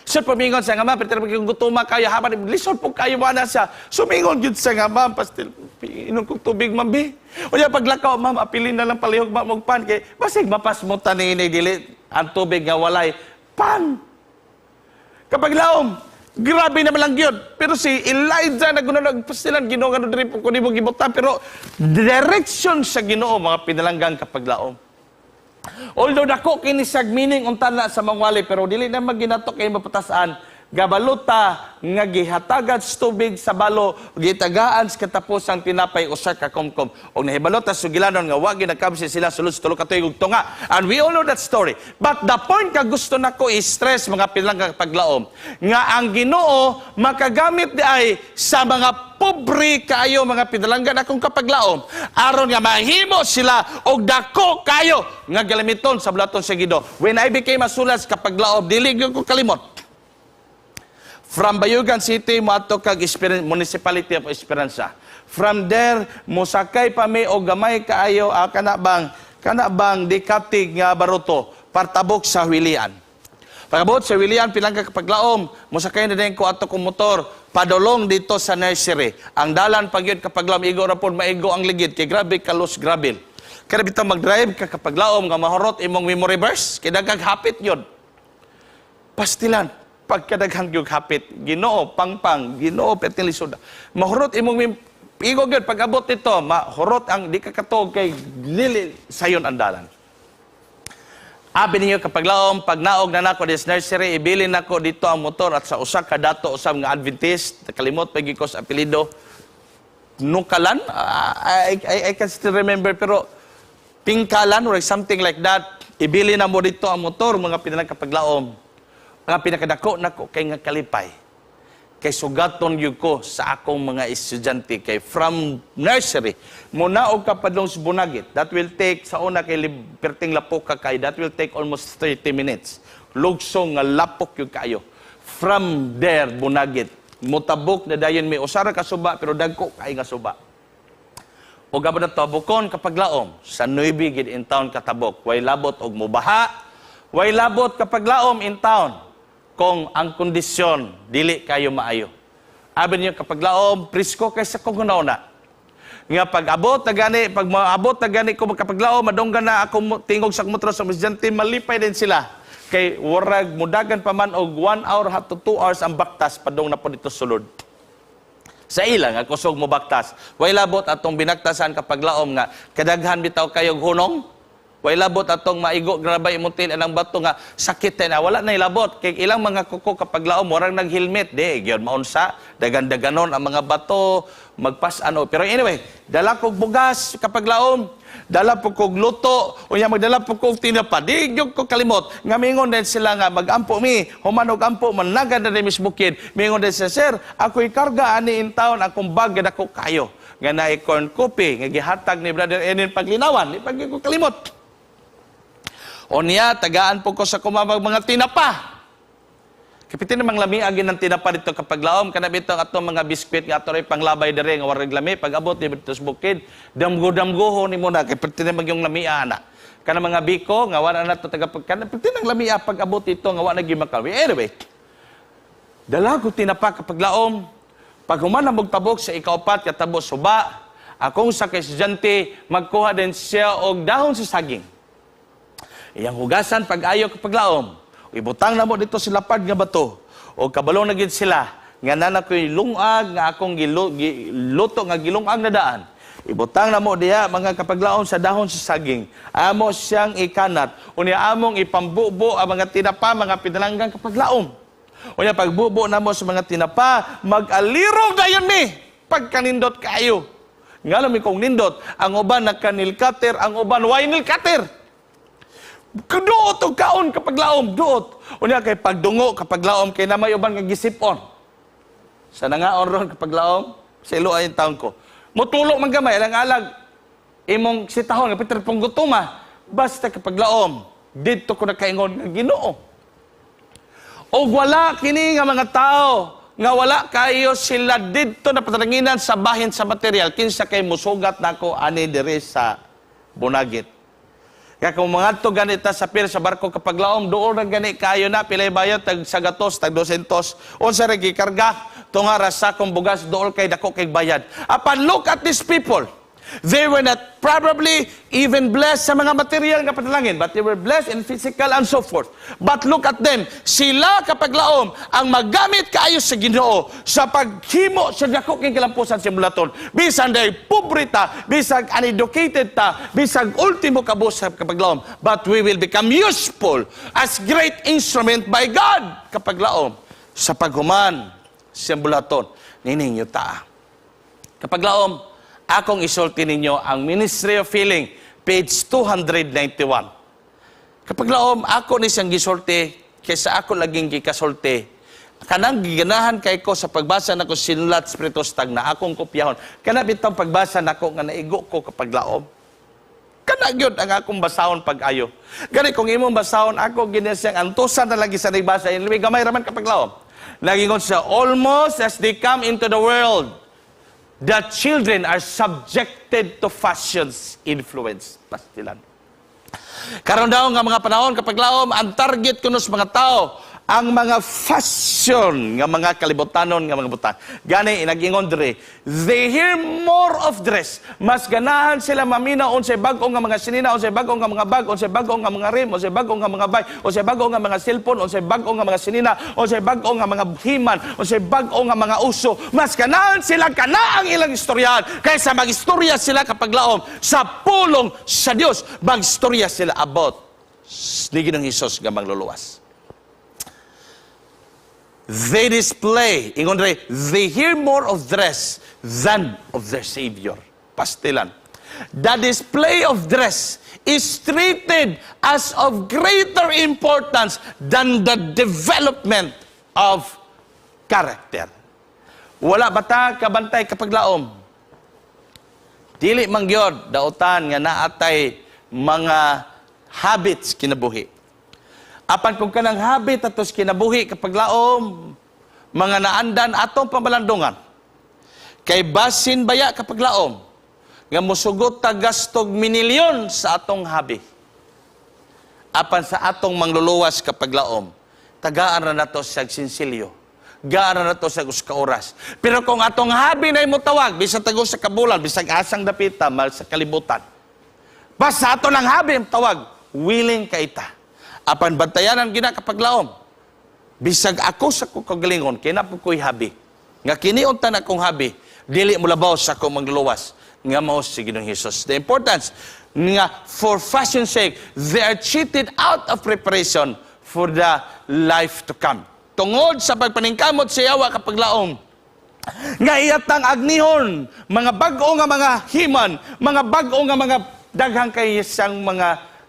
Siya pamingon sa nga, "Ma'am, pero yung gutoma kayo, habang lisod po kayo na siya." Sumingon gid siya nga, "Ma'am, pastil, inom kong tubig, ma'am, bi." O niya paglakaw, "Ma'am, apilin na lang palihog, ma'am, og pan. Kay, basig mapasmutan ni ini, dili, ang tubig nga walay pan." Kapaglaom, grabe naman lang yun. Pero si Elijah naguna nagpastilan, Ginoo nga diri po ko nimo gibutan, pero direction sa Ginoo, mga pinalanggang kapaglaom. Although dako kini siyag meaning unta na sa mangwali, pero dili na maginato kay mapatasan. Gabaluta nga gihatagan sa tubig sa balo, gitagaan sa katapusang tinapay usa ka kumkum. Og nahibalota sugilanon nga wa ginakabsi sila sulod sa 3 ka tuig ug tunga. And we all know that story. But the point ka gusto nako i-stress, mga pinalangga paglaom, nga ang Ginoo makagamit di ay sa mga pobre kaayo, mga pinalanggan akong kapaglaom, aron nga mahimo sila og dako kayo nga galamiton sa bulaton sa Ginoo. When I became a sulas, kapaglaom, dili gyud ko kalimot. From Bayugan City, moadto kag Municipality of Esperanza. From there, mosakay pa mi og gamay kaayo, kana bang dikatig nga baruto partabok sa Huilian. Pagabot sa Huilian, pinangga kapaglaom, mosakay na din ko ato kong motor padulong dito sa nursery. Ang dalan pagyud, kapaglaom, igo ra pod maigo ang ligid kay grabe ka loose gravel. Kaya bitaw mag-drive ka, kapaglaom, nga mahurot imong memory verse kay daghang hapit yun. Pastilan pagkadaghang gyud hapit, Ginoo, pangpang, Ginoo, perting lisod. Mahurot imong igo gyud pag-abot nito, mahurot ang di ka katog kay dili sayon ang dalan. Abi ninyo, kapaglaom, pag naog na nako this nursery, ibilin nako dito ang motor at sa usa ka dato usab nga Adventist, kalimot pa gyud ko sa apelyido, Nukalan, I can still remember, pero Pingkalan or something like that, ibili na mo dito ang motor, mga pinalang kapaglaom. Ang pinakadako nako kay nga kalipay, kay sugaton gyud ko sa akong mga estudyante kay from nursery mo naog ka padlong sa Bunagit, that will take sa una kay perting lapok ka kay that will take almost 30 minutes, lugsong nga lapok gyud kayo. From there, Bunagit, mutabok na dayon may usa ra ka suba, pero dagko kay nga suba. O gabot na tabokon, kapaglaom, sa Nueve gid in town katabok. Way labot og mubaha, way labot, kapaglaom, in town kung ang kondisyon dili kayo maayo. Abi niyo, kapaglaom, presko kay sa kong una. Nga pag abot na gani, pag maabot na gani ko, kapaglaom, madunggan na ako tingog sa motor sa estudyante, malipay din sila. Kay warag mudagan pa man og 1 hour to 2 hours ang baktas padung na po dito sulod. Sa ilang nga kusog mo baktas. Way labot atong binaktasan, kapaglaom, nga kadaghan bitaw kayog hunong. Way labot atong maigo grabay imong til anang bato nga sakit na wala na ilabot kay ilang mga kuko, kapaglaom, warang nag-helmet, di gyud maunsa, dagan-daganon ang mga bato magpas ano. Pero anyway, dala kog bugas, kapaglaom, dala po kog luto, unya magdala po kog tinapa. Di gyud ko kalimot nga mingon din sila nga magampo mi, human og ampo managa na din mis bukid, mingon din sila, "Sir, ako'y karga ani in town, akong bag dako kayo," nga naay corn coffee nga gihatag ni Brother Enin Paglinawan. Di pa gyud ko kalimot. Unya, tagaan po ko sa kumamag mga tinapa. Kapitin namang lami agin ng tinapa dito, kapaglaom, kana bitong atong mga biskwit nga ato ray panglabay dere nga warag lami, pag abot di dito sa bukid, damgo-damgo ni mo na kay perti namang yung lami ana. Kana mga biko nga wala na to taga kana perti nang lami pag abot dito nga wa na gyud makawi. Anyway, dala ko tinapa, kapaglaom. Pag human ang tabok sa ikaupat katabo suba, akong sa estudyante magkuha din siya og dahon sa saging. Iyang hugasan pag-ayo, kapaglaom. Ibutang na mo dito sa lapad nga bato. O kabalo na gid sila nga nana ko'y lungag nga akong giluto nga gilungag na daan. Ibutang na mo diha, mga kapaglaom, sa dahon sa saging. Amo siyang ikanat. Unya among ipambubo ang mga tinapa, mga pinalanggang kapaglaom. Unya pagbubo na mo sa mga tinapa, mag-alirog dayon mi pagkanindot kaayo. Nga mi kong nindot, ang uban naka-nail cutter, ang uban way nail cutter. Duot og kaon, kapaglaom, duot. Unya kay pagdungo, kapaglaom, kay na may uban nga gisipon. Sa nangaon ron, kapaglaom, sa ilo ay taon ko. Mutulog man gamay, alang alag, imong sitahon, nga Peter pong gutuma, basta, kapaglaom, didto ko nakaingon nga Ginoo. Og wala kini nga mga tao, nga wala kayo sila didto na pataranginan sa bahin sa material, kinsa kay musugat nako ani diri sa Bunagit? Kaya kung mga to ganita sa pier sa barko, kapaglaom, doon na gani kayo na pilay bayad tag sagatos, tag 200, unsa ra gikarga tunga ra sa akong bugas, dool kay dako kay bayad. Apan look at these people. They were not probably even blessed sa mga material nga panalangin, but they were blessed in physical and so forth. But look at them. Sila, kapaglaom, ang magamit kaayo sa Ginoo sa paghimo sa dako kay kalampusan sa mulaton. Bisan day pobre ta, bisag uneducated ta, bisag ultimo kabus sa kapaglaom, but we will become useful as great instrument by God, kapaglaom. Sa paghuman siyang bulaton nining yuta. Kapaglaom, akong isulti ninyo ang Ministry of Healing, page 291. Kapaglaom, ako ni siyang gisulti kaysa ako laging gikasulti. Kanang giganahan kay ko sa pagbasa nako sinulat Espiritu Stagna akong kopyahon. Kana bitong pagbasa nako nga naigo ko, kapaglaom. Kana gyud ang akong basahon pag-ayo. Gani kung imong basahon, ako gini siyang antusan na lagi sa nagbasa. Anyway, gamay raman, kapaglaom. Nagingon siya, "Almost as they come into the world, the children are subjected to fashion's influence." Pastilan. Karon daw nga mga panahon, kapaglaom, ang target kuno sa mga tao ang mga fashion nga mga kalibutanon nga mga butang. Gani inagingon diri, they hear more of dress. Mas ganahan sila mamina unsay bag-o nga mga sinina, unsay bag-o nga mga bag, unsay bag-o nga mga rim, unsay bag-o nga mga bike, unsay bag-o nga mga cellphone, unsay bag-o nga mga sinina, unsay bag-o nga mga himan, unsay bag-o nga mga uso. Mas ganahan sila kana ang ilang istoryahan kaysa magistorya sila, kapaglaom, sa pulong sa Dios. Magistorya sila about ni Ginoong Hesus nga mangluluwas. They display, ingon diri, they hear more of dress than of their Savior. Pastilan. The display of dress is treated as of greater importance than the development of character. Wala ba ta kabantay, kapaglaom? Dili man gyud dautan nga naatay mga habits kinabuhi. Apan kung kanang habit atos kinabuhi, kapaglaom, mga naandan atong pamalandungan. Kay basin baya, kapaglaom, nga musugot ta gastog minilyon sa atong habi. Apan sa atong mangluluwas, kapaglaom, tagaan ra nato sa sinsilyo. Gaan ra nato sa usa ka oras. Pero kung atong habi na tawag, bisan tag usa ka bulan, bisag asang dapita, mal sa kalibutan. Basta ato lang habi ang tawag, willing ka ita. Apan bantayanan gina, kapaglaom. Bisag ako sa akong kagalingon, kay naa ko'y habi. Nga kini unta na akong habi, dili mo labaw sa akong mangluluwas nga mao si Ginoong Hesus. The importance nga for fashion's sake, they are cheated out of preparation for the life to come. Tungod sa pagpaningkamot sa yawa, kapaglaom, nga iyatang agnihon, mga bag-o nga mga himan, mga bag-o nga mga daghang kay isang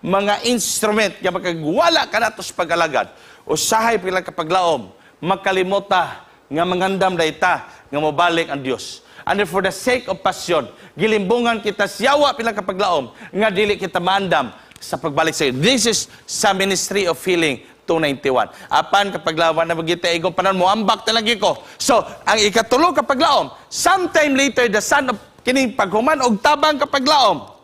mga instrument nga makagwala kanato sa pag-alagad. Usahay pila, kapaglaom, makalimota nga mangandam dayta nga mobalik ang Dios. And for the sake of passion, gilimbungan kita siyawa pila, kapaglaom, nga dili kita maandam sa pagbalik sa iyo. This is sa Ministry of Healing 291. Apan kapaglaom na magita igong panan mo ambak talaga ko. So, ang ikatulo, kapaglaom, sometime later the son of kining paghuman og tabang, kapaglaom,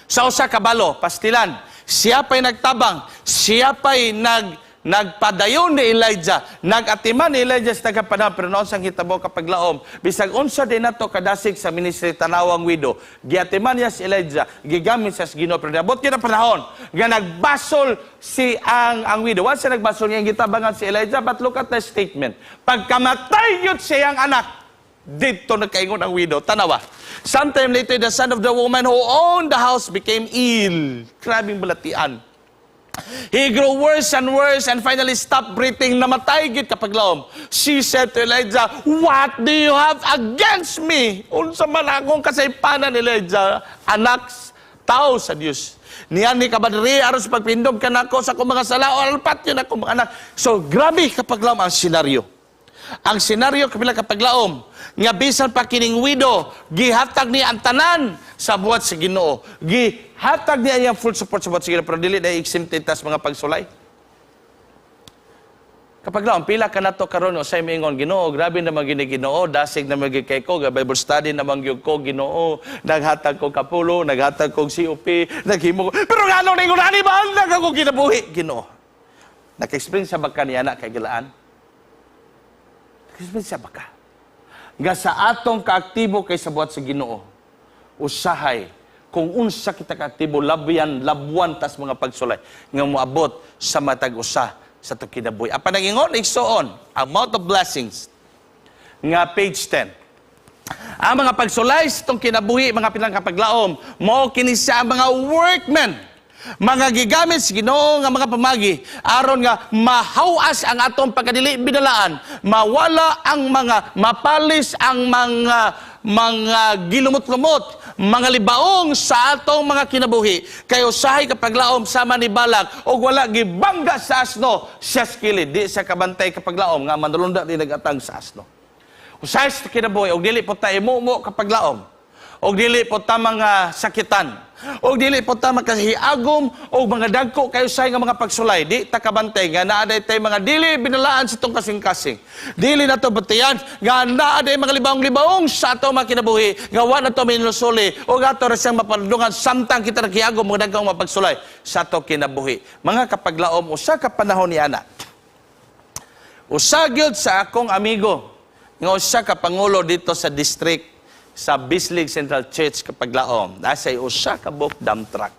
sa usa ka balo, pastilan, siya pa'y nagtabang, siya pa'y nagpadayon ni Elijah, nagatiman ni Elijah sa tagapanahon, pero noon sang hitabo, kapaglaom, bisag unsa din nato kadasig sa ministry tanawang widow, giatiman niya si Elijah, gigamit siya sa Ginoo, pero niabot kina panahon nga nagbasol si ang widow. Once siya nagbasol niya gitabangan si Elijah, but look at the statement. Pagkamatay yun siyang anak, dito nagkaingon ang widow. Tanawa. Sometime later, the son of the woman who owned the house became ill. Grabing balatian. He grew worse and worse and finally stopped breathing. Namatay gid, kapaglaom. She said to Elijah, "What do you have against me?" Unsa man akong kasaypanan, Elijah, anak tao sa Dios? Niyan ni kabadri aron sa pagpindog kanako sa akong mga sala o alpat yun akong mga anak. So grabe, kapaglaom, ang senaryo. Ang senaryo kapila kapaglaom nga bisan pa kining widow gihatag niya ang tanan sa buhat sa Ginoo. Gihatag niya iyang full support sa buhat sa Ginoo, pero dili na exempted tas mga pagsulay. Kapaglaom, pila ka nato karon usay moingon, "Ginoo, grabe naman gini Ginoo, dasig naman gyud kay ko, Bible study naman gyud ko Ginoo, naghatag ko kapulo, naghatag kog COP, naghimo ko. Pero ngano ningon ani ba ang ako kinabuhi, Ginoo?" Naka-experience ba ka niya na kay gilaan? Naka-experience ba ka? Nga sa atong kaaktibo kay sa buhat sa Ginoo, usahay kung unsa kita kaaktibo, labyan, labwan tas mga pagsulay nga moabot sa matag usa sa atong kinabuhi. Apan nagingon igsoon, ang Mount of Blessings nga page 10. Ang mga pagsulay sa itong kinabuhi, mga pilang kapaglaom, mao kini siya ang mga workmen. Mga gigamit sa Ginoo nga mga pamagi aron nga mahawas ang atong pagkadili binalaan, mawala ang mga mapalis, ang mga gilumot-lumot, mga libaong sa atong mga kinabuhi. Kay usahay kapaglaom, sama ni Balak og wala gibangga sa asno siya kilid, di sa kabantay kapaglaom nga manulunda di nagatang sa asno. Usahay sa kinabuhi og dili po ta imumo kapaglaom, og dili po ta mga sakitan, og dili po ta makahiagom og mga dagko kayo say nga mga pagsulay, di ta kabantay nga naa day tay mga dili binalaan sa itong kasing-kasing. Dili na to batayan nga naa day mga libaong-libaong sa ato mga kinabuhi nga wa na to minusuli og ato ra siyang mapadulungan samtang kita nakiagom mga dagkong mga pagsulay sa ato kinabuhi. Mga kapaglaom, usa ka panahon ni ana, usa gyud sa akong amigo nga usa ka pangulo dito sa district sa Bislig Central Church kapaglaom, nasa usa ka buok dump truck.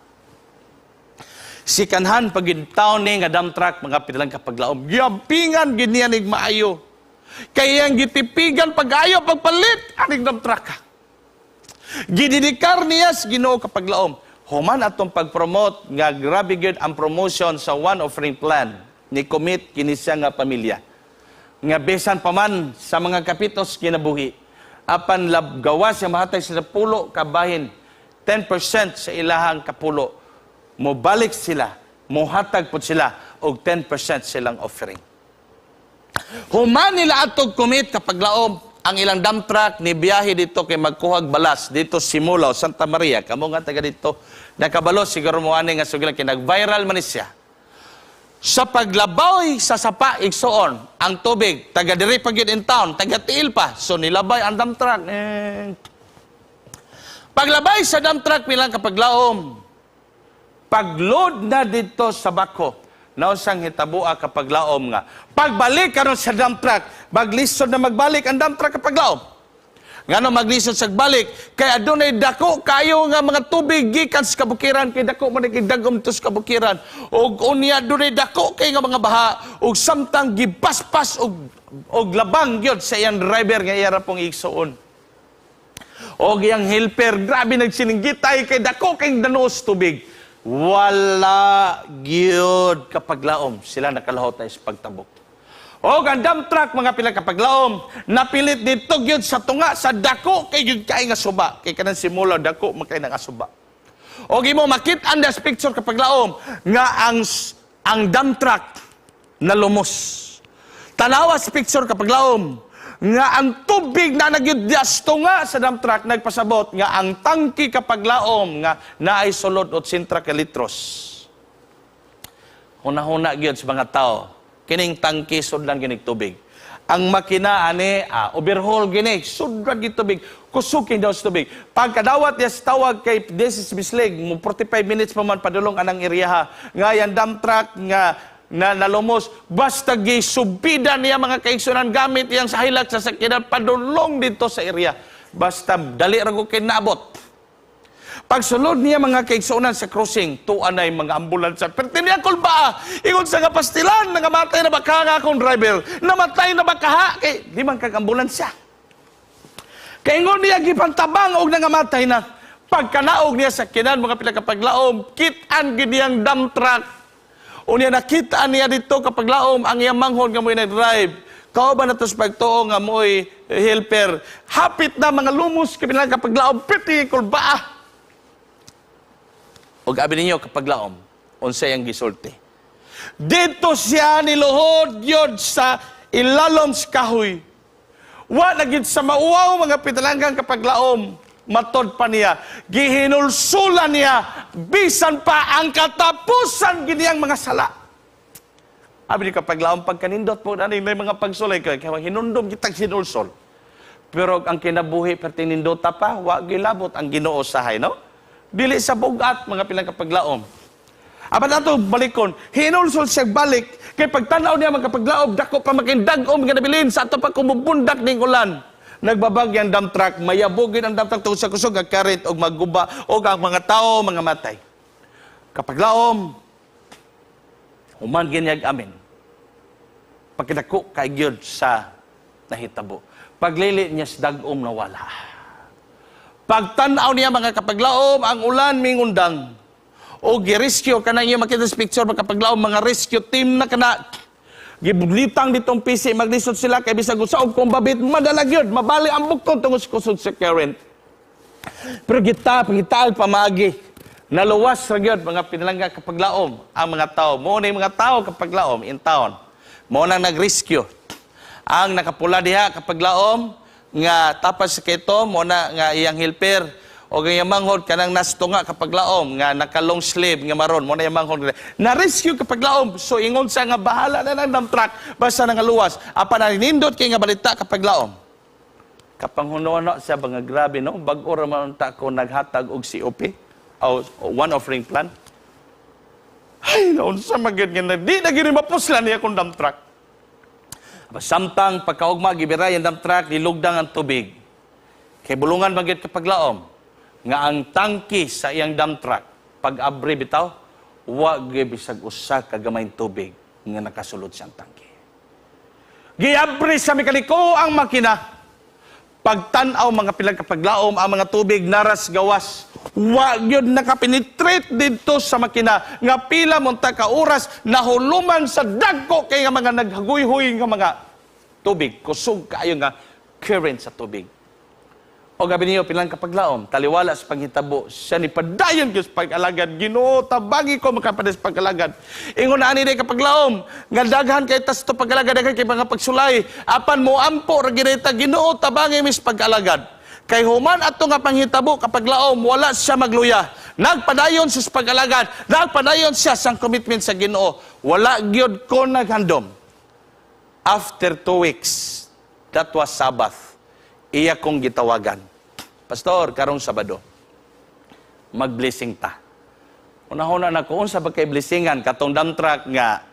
Sikanhan pag taon ni nga dump truck, mga pinalang kapaglaom. Giampingan gid niya nig maayo. Kay iyang gitipigan pag-ayo pagpalit aning dump truck. Gididikar niya sa Ginoo kapaglaom. Human atong pag-promote nga grabe gyud ang promotion sa one offering plan ni commit kini siya nga pamilya. Nga bisan pa man sa mga kapitos kinabuhi, apan lab gawas siya mahatag sila pulo kabahin, 10% sa ilahang kapulo, mobalik sila, mohatag pud sila og 10% silang offering. Human nila atog commit kapaglaom, ang ilang dump truck ni biyahe dito kay magkuhag balas dito Simulaw, Santa Maria. Kamo nga taga dito, nakabalo siguro mo ani nga sugilan kay nag-viral man ni siya. Sa paglabay sa sapa, igsuon, ang tubig, taga diri pa gyud in town, taga tiil pa. So nilabay ang dump truck. Eh. Paglabay sa dump truck bilang kapaglaom, pagload na dito sa bako, nausang hitabua kapaglaom nga pagbalik karon sa dump truck, maglisod na magbalik ang dump truck kapaglaom. Ngano maglisod sa balik? Kay adunay dako kayo nga mga tubig gikan sa kabukiran, kay dako man kay dagom to sa kabukiran. Og unya adunay dako kay nga mga baha, og samtang gipaspas og labang gyud sa iyang driver nga iya ra pong igsuon. Og iyang helper, grabe nagsininggitay kay dako kay danos tubig. Wala gyud kapaglaom sila nakalahot sa pagtabok. Og ang dump truck, mga pila kapaglaom, napilit dito gyud sa tunga sa dako kay gyud kay nga suba, kay kanang simula dako man kay nga suba. Og imo makit-an das picture kapaglaom nga ang dump truck nalumos. Tanawa sa picture kapaglaom nga ang tubig na nagyud tunga sa dump truck nagpasabot nga ang tangki kapaglaom nga naay sulod 80 ka litros. Huna-huna gyud sa mga tao, kining tangki sudlan ginig tubig. Ang makina ani overhaul gini, sudlan gid tubig, kusukin daw sa tubig. Pagkadawat niya sa tawag kay this is Bislig, mo 45 minutes pa man padulong anang area nga yan dump truck nga na nalumos, basta gisubida niya, mga kaigsunan, gamit iyang sa Hilux sa sakyanan padulong dito sa area. Basta dali ra ko kay naabot. Pagsulod niya, mga kaigsunan, sa crossing, tuan na mga ambulansya. Pero niya kulba, ingon sa nga pastilan, nangamatay na ba ka nga akong driver? Namatay na ba kaha? Kay, di man kag ambulansya. Kay ingon niya, gipantabang og nangamatay na. Pagkanaog niya sa kinan, mga pinakapaglaom, kit-an gid niyang dump truck. Unya nakita niya dito kapaglaom ang iyang manghod nga mo'y nag-drive. Kauban na to sa pagtuo nga mo'y helper. Hapit na mga lumos kabilang kapaglaom, piti kulba. Og abi ninyo kapaglaom, unsay ang gisulti? Dito siya niluhod yod sa ilalom sa kahoy. Wa na gid sa mauwaw, mga pitalanggang kapaglaom. Matod pa niya, gihinulsulan niya, bisan pa ang katapusan giniyang mga sala. Abi ni kapaglaom, pagkanindot po na may mga pagsulay kay kay hinundom kitag hinulsol. Pero ang kinabuhi pertinindota pa, wa gilabot ang Ginoo sahay, no? Dili sa bugat, mga pilang kapaglaom. Apan ato balikon, hinulsol siya balik kay pagtan-aw niya, mga kapaglaom, dako pa makindag-om nga nabilin sa ato pa kumubundak ning ulan. Nagbabag yang dump truck, mayabugin ang dump truck tungod sa kusog nga current og magguba og ang mga tao mga matay. Kapaglaom, human ginyag amin. Pagkadako kay gyud sa nahitabo. Paglili niya sa dag-om na wala. Pagtanaw niya, mga kapaglaom, ang ulan mingundang. O gi-rescue kanang iyo makita sa picture, makapaglaom, mga rescue team na kana gibulitang ditong PC, maglisod sila kay bisag usa og kumbabit madala gyud, mabali ang bukton tungod sa kusog sa current. Pero gita pangitaag pamaagi, naluwas ra gyud, mga pinalangga kapaglaom, ang mga tao. Mo na yung mga tao kapaglaom in town mo nang nag-rescue. Ang nakapula diha kapaglaom nga tapas sa keto mo na nga iyang helper o iyang manghod kanang nastunga kapaglaom nga naka long sleeve nga maron mo na iyang manghod na rescue kapaglaom. So ingon siya nga bahala na ng dump truck basta nga luwas. Apan nindot kay nga balita kapaglaom, kapanghunono siya ba nga grabe no, bag-o ra man unta ko naghatag og COP o one offering plan. Ay, naunsa man gyud nga di na gyud mapuslan niya akong dump truck. Samtang pagkaugma gibiray ang dump truck, nilugdang ang tubig. Kay bulungan man gyud kapaglaom nga ang tangki sa iyang dump truck, pag abri bitaw, wa gyud bisag usa ka gamayng tubig nga nakasulod siyang tangki. Giabri sa mekaniko ang makina. Pagtan-aw, mga pilang kapaglaom, ang mga tubig naras gawas. Wa gyud nakapenetrate didto sa makina nga pila monta ka oras nahuluman sa dagko kay nga mga naghaguyhoy nga mga tubig, kusog kaayo nga current sa tubig. O gabi niyo pilang kapaglaom, taliwala sa panghitabo, siya ni padayon gyud sa pag-alagad. Ginoo, tabangi ko makapadas pag-alagad. Ingon na ani day kapaglaom, nga daghan kay tas to pag-alagad, daghan kay mga pagsulay, apan mo ampo ra gyud ta, Ginoo, tabangi mis pag-alagad. Kay human ato nga panghitabo kapaglaom, wala siya magluya. Nagpadayon siya sa pag-alagad, nagpadayon siya sa commitment sa Ginoo. Wala gyud ko naghandom. After 2 weeks, that was Sabbath, iya kong gitawagan. "Pastor, karong Sabado, mag-blessing ta." Unahuna na ko, unsa ba kay blessingan katong dump truck nga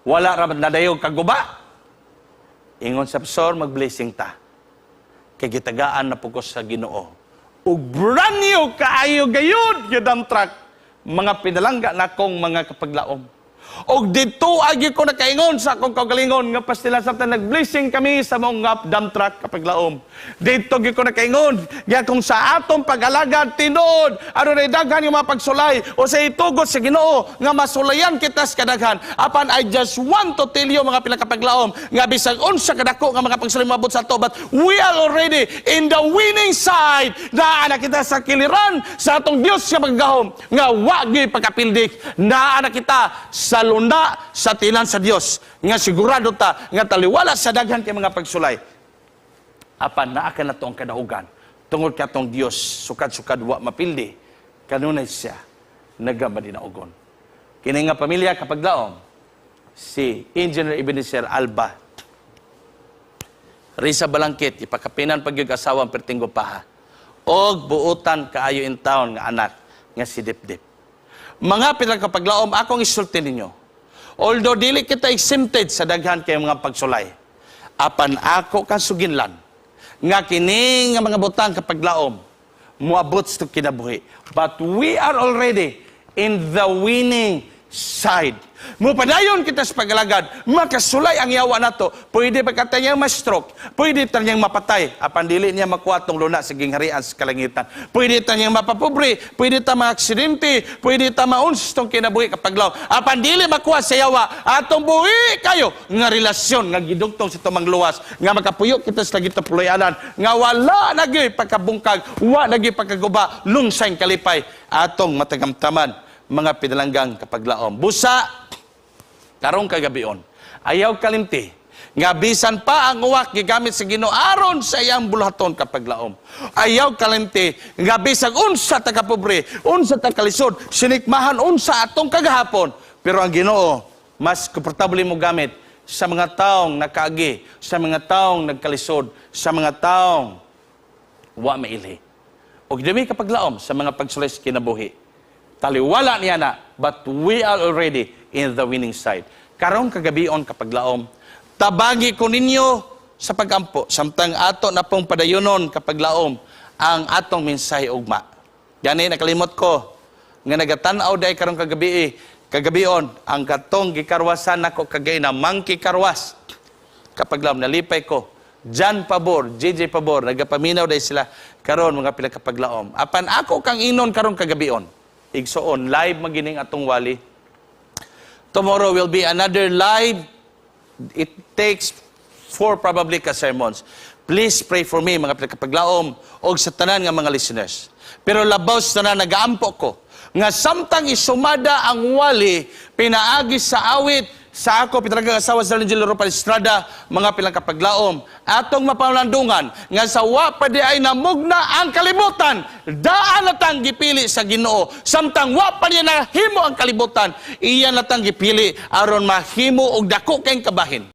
wala ra nadayog kaguba? Ingon sa pastor, "Mag-blessing ta. Kay gitagaan na po ko sa Ginoo. Ug brand new kaayo gayud yung dump truck, mga pinalangga na kong mga kapaglaom. Og dito agi ko nakaingon sa akong kaugalingon nga pastila samtang nag-blessing kami sa mga dump truck kapaglaom. Dito gyud ko nakaingon nga kung sa atong pag-alagad tinuod adunay daghan yung mga pagsulay o sa itugot sa Ginoo nga masulayan kita sa kadaghan. Apan I just want to tell you, mga pinakapaglaom, nga bisag unsa kadako nga mga pagsulay moabot sa ato, but we are already in the winning side. Naa na kita sa kiliran sa atong Dios nga maggahom nga wa gyud pagkapildik. Naa na kita sa lunda sa tilan sa Dios nga sigurado ta nga taliwala sa daghan kay mga pagsulay, apan naa ka nato ang kadaugan tungod katong Dios sukad-sukad wa mapildi, kanunay siya nagamadinaugon. Kini nga pamilya kapaglaom, si Engineer Ebenezer Alba Risa Balangkit, ipakapinan pagyug asawang pertinggo paha og buutan kaayo in town nga anak nga si Dipdip. Mga pinagkapaglaom, akong isulti ninyo, although dili kita exempted sa daghan kay mga pagsulay, apan ako kang suginlan nga kini nga mga butang kapaglaom moabot sa kinabuhi, but we are already in the winning side. Mupadayon kita sa pag-alagad, makasulay ang yawa nato. Pwede pa kata niyang ma-stroke, pwede ta niyang mapatay, apan dili niya makuha tong luna sa gingharian sa kalangitan. Pwede ta niyang mapapobre, pwede ta maaksidente, pwede ta mauns tong kinabuhi kapaglaom. Apan dili makuha sa yawa atong buhi kayo nga relasyon nga gidugtong sa tumang luwas, nga makapuyo kita sa langit puloy-anan, nga wala na gyud pagkabungkag, wa na gyud pagkaguba, lungsay kalipay atong matagamtaman, mga pinalanggang kapaglaom. Busa, karong kagabion, ayaw kalimti, nga bisan pa ang uwak gigamit sa Ginoo aron sa iyang buluhaton kapaglaom. Ayaw kalimti nga bisag unsa ta kapobre, unsa ta kalisod, sinikmahan unsa atong kagahapon, pero ang Ginoo mas komportable mo gamit sa mga taong nakaagi, sa mga taong nagkalisod, sa mga taong wa mailhi. Og dumi kapaglaom sa mga pagsulay sa kinabuhi. Taliwala niya na, but we are already in the winning side. Karong kagabion kapaglaom, tabagi ko ninyo sa pagampo, samtang ato na pong padayonon kapaglaom, ang atong mensahe ugma. Gani nakalimot ko, nga nagatanaw day karong kagabi, kagabion, ang katong gikarwasan nako kagay na monkey carwash. Kapaglaom, nalipay ko. Jan Pabor, JJ Pabor, nagapaminaw day sila karon, mga pila kapaglaom. Apan ako kang inon karong kagabion. Igsoon, live man gyud ning atong wali. Tomorrow will be another live. It takes four probably ka sermons. Please pray for me, mga kapaglaom, og sa tanan nga mga listeners. Pero labaw sa tanan, nagaampo ko nga samtang isumada ang wali, pinaagi sa awit sa ako pitaragang asawa sa Angelo Ropa Estrada, mga pilang kapaglaom, atong mapalandungan nga sa wa pa diay namugna ang kalibutan, daan na tang gipili sa Ginoo. Samtang wa pa niya nahimo ang kalibutan, iya na tang gipili aron mahimo og dako kay kabahin.